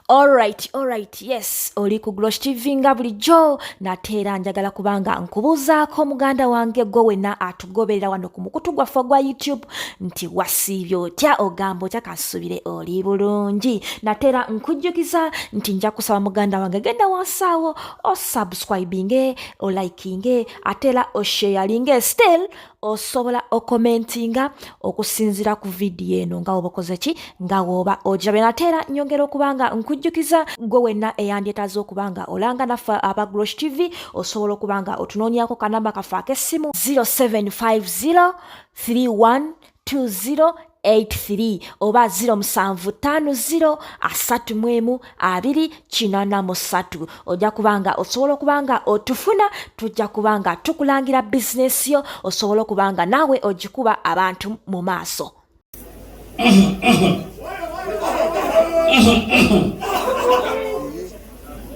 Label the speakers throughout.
Speaker 1: Alright, alright, yes, oli ku Glosh TV nga bulijjo. Nate era njagala kubanga nkubuuzaako muganda wange gwe wenna atugoberera wano ku mukutu gwaffe ogwa YouTube nti wasiibye otya, ogamba otya? Kansubire oli bulungi. Nate era nkujjukiza nti nja kusaba muganda wange genda wansi awo osubscribinge, olikinge, ate era osharinge. Still osobola okomentinga okusinziira ku vidiyo eno nga woba okoze ki, nga woba ogirabye. Nate era nyongera okuba nga nkujjukiza gwe wenna eyandyetaaze okuba nga olanga naffe aba Glosh TV, osobola okuba nga otunoonyako kanamba kaffe ak'essimu 0750 312083 oba 0750 31 283. Ojja kubanga osobola okuba nga otufuna, tujja kuba nga tukulangira bizinesi yo, osobola okuba nga naawe ogikuba abantu mu maaso.
Speaker 2: Aha, aha. Aha, aha.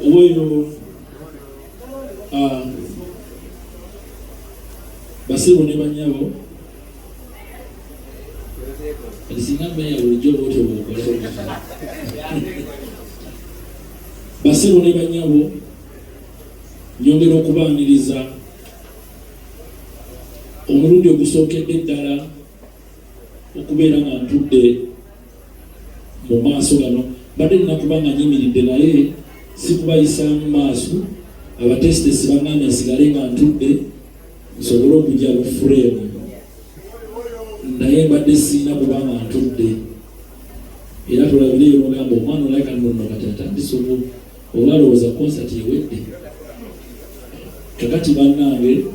Speaker 2: Weyo basebo ne banyabo, kati singa meya bulijjo bwotyo bwokola. Basebo ne banyabo, nyongera okubaaniriza omulundi ogusookedde ddala okubeera nga ntudde mu maaso gano. Mbadde nina kuba nga nyimiridde, naye sikubayisaamu maaso. Abatesitesi baŋŋambye nsigale nga ntudde nsobole okujja mu frame, naye mbadde siina kuba nga ntudde. Era tulabireyo nogamba omwana olabika nno kati atandise oba alowooza konsati ewedde. Kakati bannange,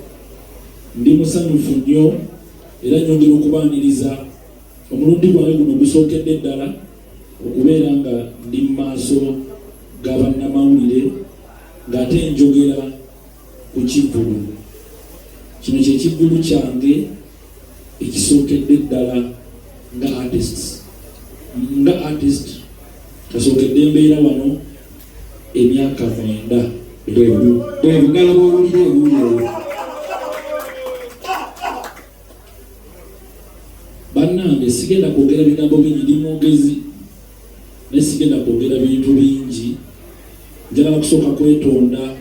Speaker 2: ndi musanyufu nnyo era nyongera okubaaniriza omulundi gwange guno gusookedde ddala okubeera nga ndi mu maaso ga bannamawulire ng'ate njogera ku kivvulu kino. Kye kivvulu kyange ekisookedde ddala nga artist kasookedde mbeera wano emyaka 9.
Speaker 3: Bwe bugalo bw'owulira ebuuyi eyo.
Speaker 2: Bannange, sigenda kwogera bigambo bingi. Ndi mwogezi naye sigenda kwogera bintu bingi. Njagala kusooka kwetonda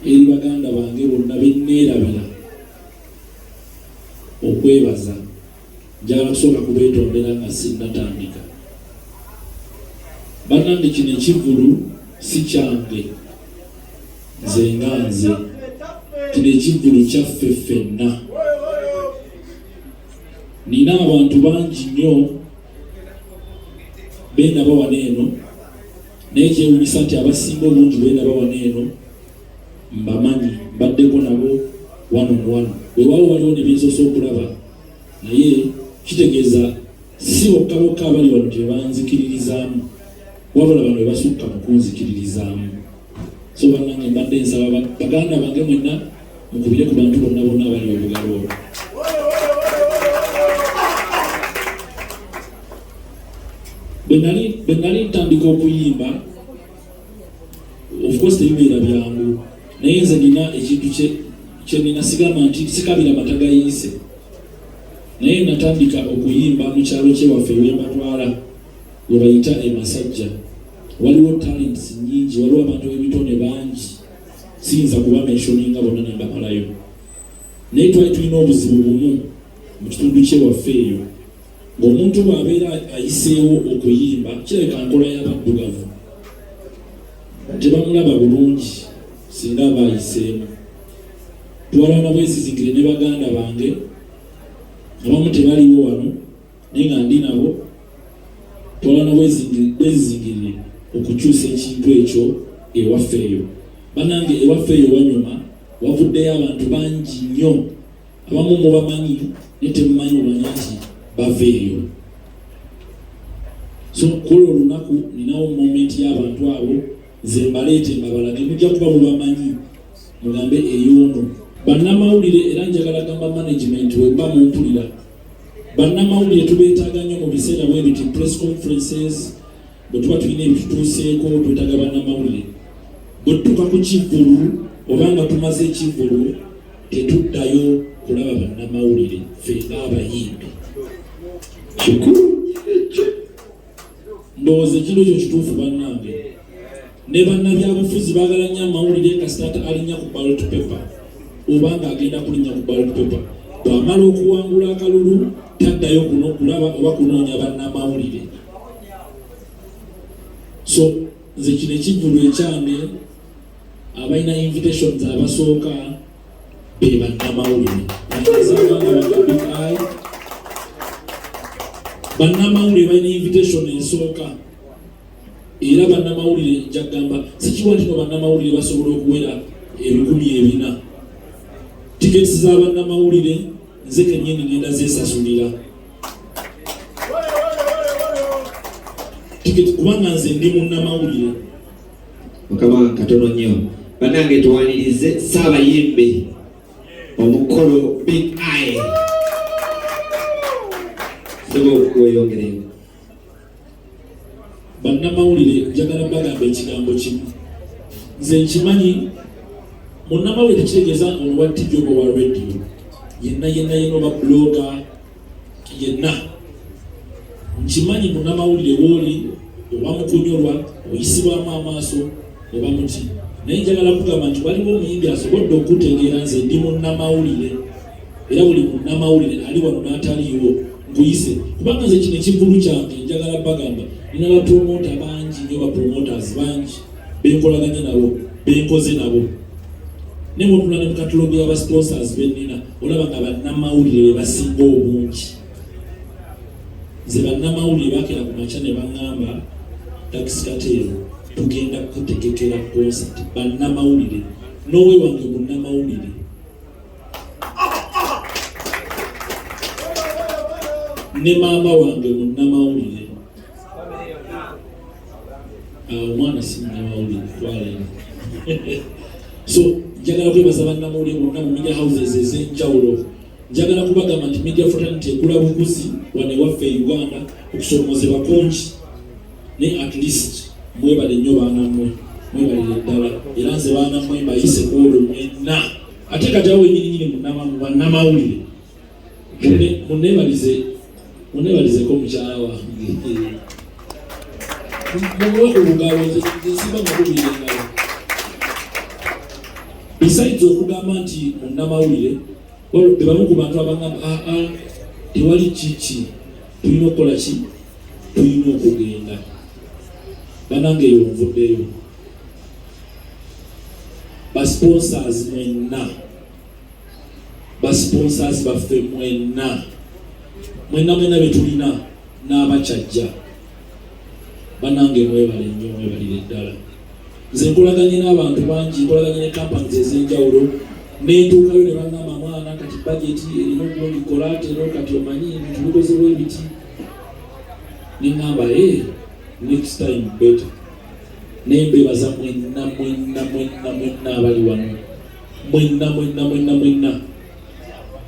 Speaker 2: eri baganda bange bonna benneerabira okwebaza. Njagala kusooka kubeetondera nga sinnatandika. Bannange, kino ekivvulu si kyange nze nga nze. Kino ekivvulu kyaffe ffenna. Nina abantu bangi nnyo bendaba wano eno, naye kyewunyisa nti abasinga obungi bendaba wano eno mbamanyi, mbaddeko nabo wano wano. Weewaawo waliwo ne bensoose okulaba, naye kitegeeza si bokka bokka abali wano tebanzikiririzaamu, wabula bano bebasukka mu kunzikiririzaamu. So bannange, mbadde nsaba baganda bange mwenna mukubire ku bantu bonna bonna abali obugalo olwo. Bwe nali ntandika okuyimba, of course tebibeera byangu, naye nze nina ekintu kye nina, sigamba nti sikabira mata gayiise, naye natandika okuyimba mu kyalo kyewaffe wembatwala we bayita e Masajja. Waliwo talents nyingi, waliwo abantu b'ebitone bangi, siyinza kuba mentioninga bonna ne mbamalayo, naye twali tulina obuzibu bumu mu kitundu kyewaffe eyo, ng'omuntu bw'abeera ayiseewo okuyimba, kirabika nkola y'abaddugavu, tebamulaba bulungi singa aba ayiseemu. Twalwana bwezizingire ne baganda bange abamu tebaliwo wano, naye nga ndi nabo. Twalwana bwezizingirire okukyusa ekintu ekyo ewaffe eyo. Bannange, ewaffe eyo wanyuma, wavuddeyo abantu bangi nnyo, abamu mubamanyi naye temumanyi obanya nti bava eyo. So kula olunaku ninawo moment y'abantu abo, nze mbaleete mbabalage, mujja kuba mubamanyi, mugambe eyoono. Bannamawulire, era njagala gamba management, wemba mumpulira, bannamawulire tubeetaaga nnyo mu biseera bwe biti. Press conferences, bwe tuba tulina ebitutuuseeko, twetaaga bannamawulire. Bwe tutuuka ku kivvulu oba nga tumaze ekivvulu, tetuddayo kulaba bannamawulire ffe ng'abayimbi. Kikulu ekyo. Ndowooza ekintu ekyo kituufu bannange. Ne bannabyabufuzi baagala nnyo amawulire kasita alinnya ku ballot paper oba ng'agenda kulinnya ku ballot paper. Bw'amala okuwangula akalulu taddayo kuno kulaba oba kunoonya bannamawulire. So nze kino ekivvulu ekyange abalina invitations abasooka be bannamawulire. Bannamawulire balina invitation esooka era bannamawulire nja kugamba sikiwa nti no bannamawulire basobola okuwera 4000. Tiketi za bannamawulire nze kennyini ngenda zeesasulira tiketi kubanga nze ndi munnamawulire.
Speaker 3: Mukama katono nnyo bannange, tuwanirize Ssaabayimbi omukolo Big Eye. Sebo weyongereyo.
Speaker 2: Bannamawulire njagala bagamba ekigambo kimu. Nze nkimanyi munnamawulire tekitegeeza ono wa TV oba wa radio yenna yenna yenna oba blogger yenna. Nkimanyi munnamawulire wooli oba mukunyolwa oyisibwamu amaaso oba muki, naye njagala kugamba nti waliwo omuyimbi asobodde okutegeera nze ndi munnamawulire, era buli munnamawulire ali wano n'ataliiwo nkuyise, kubanga nze kino ekivvulu kyange njagala bagamba nina bapromota bangi nnyo, bapromoters bangi benkolaganye nabo, benkoze nabo. Naye bwotula ne mu catalogue y'aba sponsors bennina olaba nga bannamawulire be basinga obungi. Nze bannamawulire bakera ku makya ne baŋŋamba Daxx Kartel tugenda kukutegekera concert. Bannamawulire n'owe wange munnamawulire ne maama wange munnamawulire. Omwana si munnamawulire twala. So njagala kwebaza bannamawulire bonna mu media houses ez'enjawulo. Njagala kubagamba nti media fraternity ekula bukuzi wano ewaffe e Uganda, okusoomozebwa kungi, naye at least mwebale nnyo baana mmwe, mwebalire ddala. Era nze baana mmwe mbayise ku olwo mwenna, ate kati awo wenyininyini bannamawulire munneebalizeko mukyala wange, mumuwe ku lugalo. Nze siba mukubira engalo. Besides okugamba nti munnamawulire, be bamu ku bantu abagamba aa tewali kiki tulina okukola ki, tulina okugenda. Banange eyo nvuddeyo. Basponsors mwenna, basponsors baffe mwenna mwenna mwenna betulina n'abakyajja, banange mwebale nnyo, mwebalire ddala. Nze nkolaganye n'abantu bangi, nkolaganye ne companies ez'enjawulo, nentuukayo ne baŋŋamba mwana kati budget erina ogundi kola ate ero kati omanyi ebintu bikozebwa ebiti, neŋŋamba e next time better. Naye mbebaza mwenna mwenna mwenna mwenna abali wano, mwenna mwenna mwenna mwenna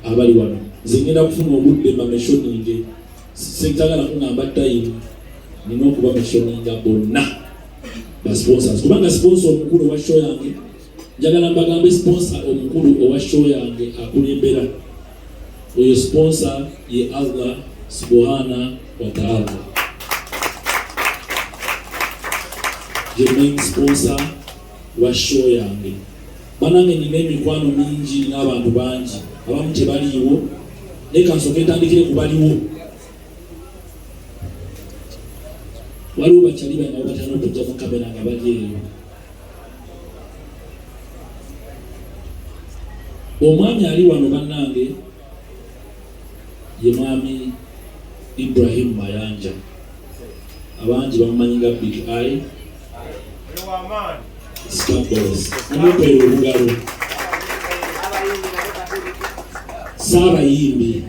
Speaker 2: abali wano. Nze ngenda kufuna obudde mbamentioninge, sentagala kuŋŋamba time, nina okuba mentioninga bonna ba sponsors, kubanga sponsor omukulu owa show yange, njagala mbagambe sponsor omukulu owa show yange akulembera oyo sponsor ye Allah subhana wa taala, ye main sponsor wa show yange. Banange nina emikwano mingi n'abantu bangi, abamu tebaliiwo, naye kansooke ntandikire ku baliwo. Waliwo bakyali bange batana okujja mu kamera nga bali eyo. Omwami ali wano bannange ye mwami Ibrahim Mayanja, abangi bamumanyi nga Big Eye Starboss. Mumupeera obugalo. Saabayimbi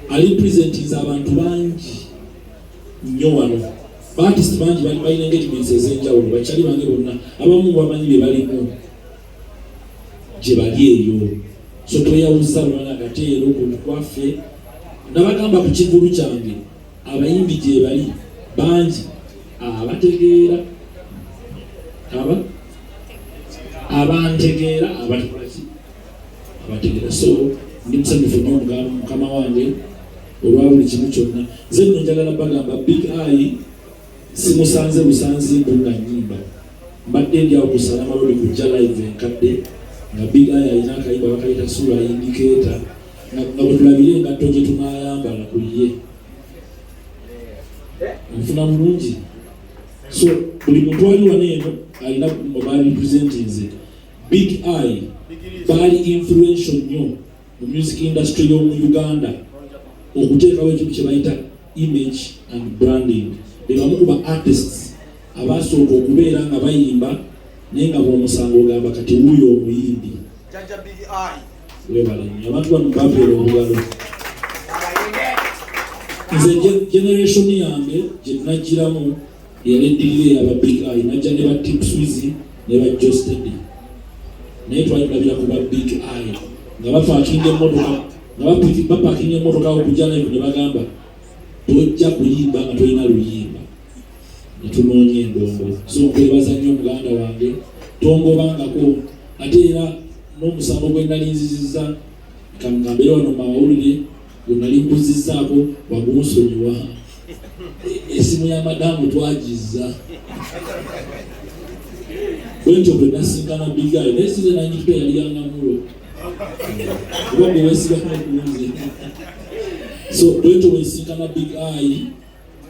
Speaker 2: ali presentinze abantu bangi nnyo wano, baartist bangi bali balina engagements ez'enjawulo. Bakyali bange bonna abamu bamanyi bye balimu gye bali eyo, so tweyawuza lwana kateero ku kwaffe. Nabagamba ku kivulu kyange abayimbi gye bali bangi abategeera, aba abantegeera, abatukolaki, abategeera. So ndi musanyufu nnyo mukama wange olwa buli kimu kyonna. Nze nno njagala bagamba Big Eye. Simusanze busanzi mbu nga nnyimba. Mbadde ndi awo ku Salama Road kujja live enkadde nga Big Eye alina akayimba bakayita Sula Indicator nga bwe tulabire engatto gye tunaayambala ku ye. Nfuna bulungi. So buli muntu ali wano eno alina baali representinze. Big Eye baali influential nnyo mu music industry y'omu Uganda okuteekawo ekintu kye bayita image and branding. Be bamu ku ba artists abaasooka okubeera nga bayimba naye nga bw'omusanga ogamba kati wuuyo omuyimbi. Webale nnyo abantu bano babeera obugalo. Nze generation yange gye najjiramu yali eddirira eyaba Big Eye, najja ne ba Tip Swizzy ne ba Jostedy, naye twali tulabira ku ba Big Eye nga bapakinga emmotoka nga bapakinga emmotoka okujja live ne bagamba tojja kuyimba nga tolina luyimba, ne tunoonya endongo. So nkwebaza nnyo muganda wange, tongobangako. Ate era n'omusango gwe nali nzizizza kamugambere wano mawulire gwe nali nkuzizzaako wagunsonyiwa. Esimu ya madamu twagizza bwentyo bwe nasinkana Big Eye, naye size nanyituka yali yangamulo oba gwe weesibako kunze. So bwentyo bwe nsinkana Big Eye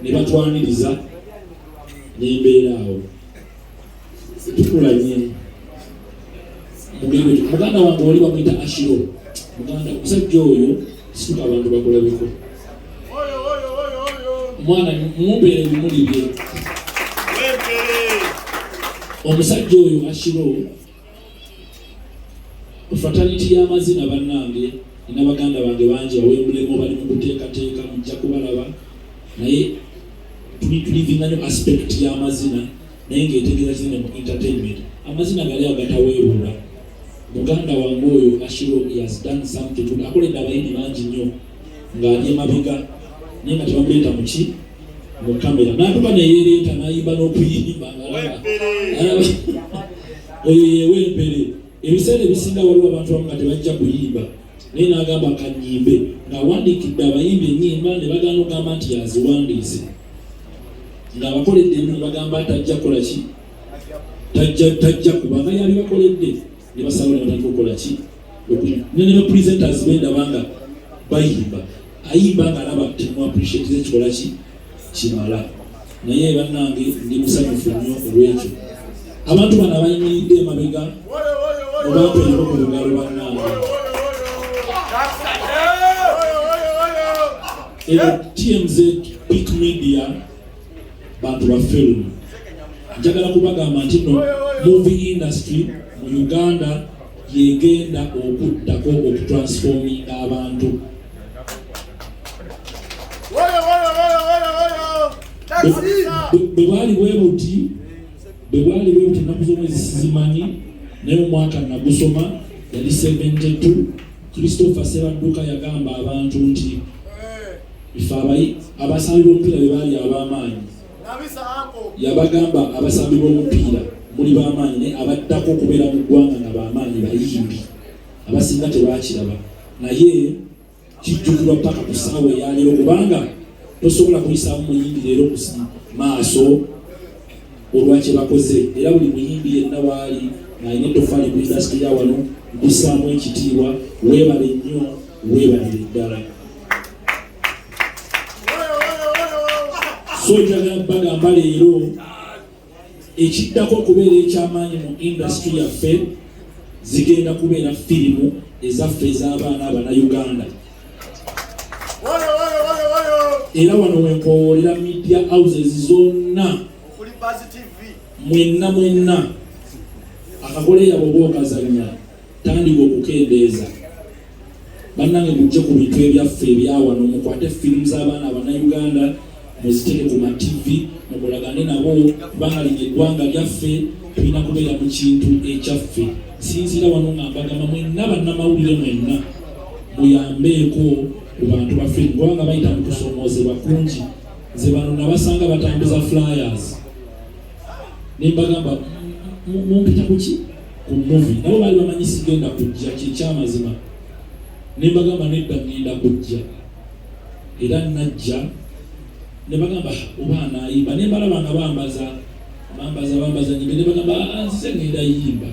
Speaker 2: ne batwaniriza n'embeera awo tukulanye. Muganda wange oli bamuyita Ashiro, muganda omusajja oyo situka abantu bakulabeko mwana mumpeere ebimuli bye. Omusajja oyo Ashiro fraternity y'amazina bannange, nina baganda bange bangi bawembulemu bali mu kuteekateeka, mujja kubalaba, naye tulivinga nnyo aspect y'amazina naye ng'etegeeza kinene mu entertainment. Amazina gali agataweebuula. Muganda wange oyo Ashiro has done something good. Akoledde abayimbi bangi nnyo ng'ali emabega naye nga tebamuleeta muki mu kamera, n'atuuka neyereeta n'ayimba n'okuyimba oyo yewe empere. Ebiseera ebisinga waliwo abantu abamu nga tebajja kuyimba naye n'agamba kanyimbe, ng'awandiikidde abayimbi ennyimba ne bagaana okugamba nti yaziwandiise, ng'abakoledde ebintu ne bagamba tajja kukola ki, tajja kubanga yabibakoledde, ne basalawo ne batandika okukola ki. Ne ba presenters bendaba nga bayimba, ayimba ng'alaba temu appreciate ekikola ki kimala. Naye bannange ndi musanyufu nnyo olw'ekyo. Abantu bano abayimiridde emabega mubampeereko ku lugalo bannange. Eno TMZ Peak Media bantu ba film. Njagala kubagamba nti no movie industry mu Uganda yegenda okuddako okutransforminga abantu. Bwe bwali bwe buti ennaku z'omwezi sizimanyi, naye omwaka nagusoma yali 72. Christopher Sebadduka yagamba abantu nti ife abasambi b'omupiira be baali ab'amaanyi. Yabagamba abasambi b'omupiira muli b'amaanyi, naye abaddako okubeera mu ggwanga nga b'amaanyi bayimbi. Abasinga tebakiraba, naye kijjukirwa paka ku ssaawa eyaleero, kubanga tosobola kuyisaamu muyimbi leero ku maaso olwakye bakoze. Era buli muyimbi yenna waali ng'alina ettofaali ku industry ya wano, nkussaamu ekitiibwa. Weebale nnyo, weebalire ddala. So njagala bagamba leero ekiddako okubeera ekyamaanyi mu industry yaffe zigenda kubeera firimu ezaffe ez'abaana abanauganda. Era wano wenkowoolera media houses zonna mwenna mwenna, akagole yabwe oba okazanya tandika okukendeeza. Bannange, mujje ku bintu ebyaffe ebyawano, mukwate firimu z'abaana abanauganda muziteeke ku ma TV, mukolagane nabo, kubanga lino eggwanga lyaffe, tulina kubeera mu kintu ekyaffe. Sinziira wano nga mbagamba mwenna bannamawulire mwenna muyambeeko ku bantu ba firimu, kubanga bayita mu kusoomoozebwa kungi. Nze bano nabasanga batambuza flyers ne mbagamba mumpita kuki ku movie, nabo baali bamanyi sigenda kujja kyekyamazima, ne mbagamba nedda, ngenda kujja, era najja. Ne bagamba oba anaayimba, ne mbalaba nga bambaza bambaza bambaza nyimbe, ne bagamba, "Ah, nze ngenda yimba."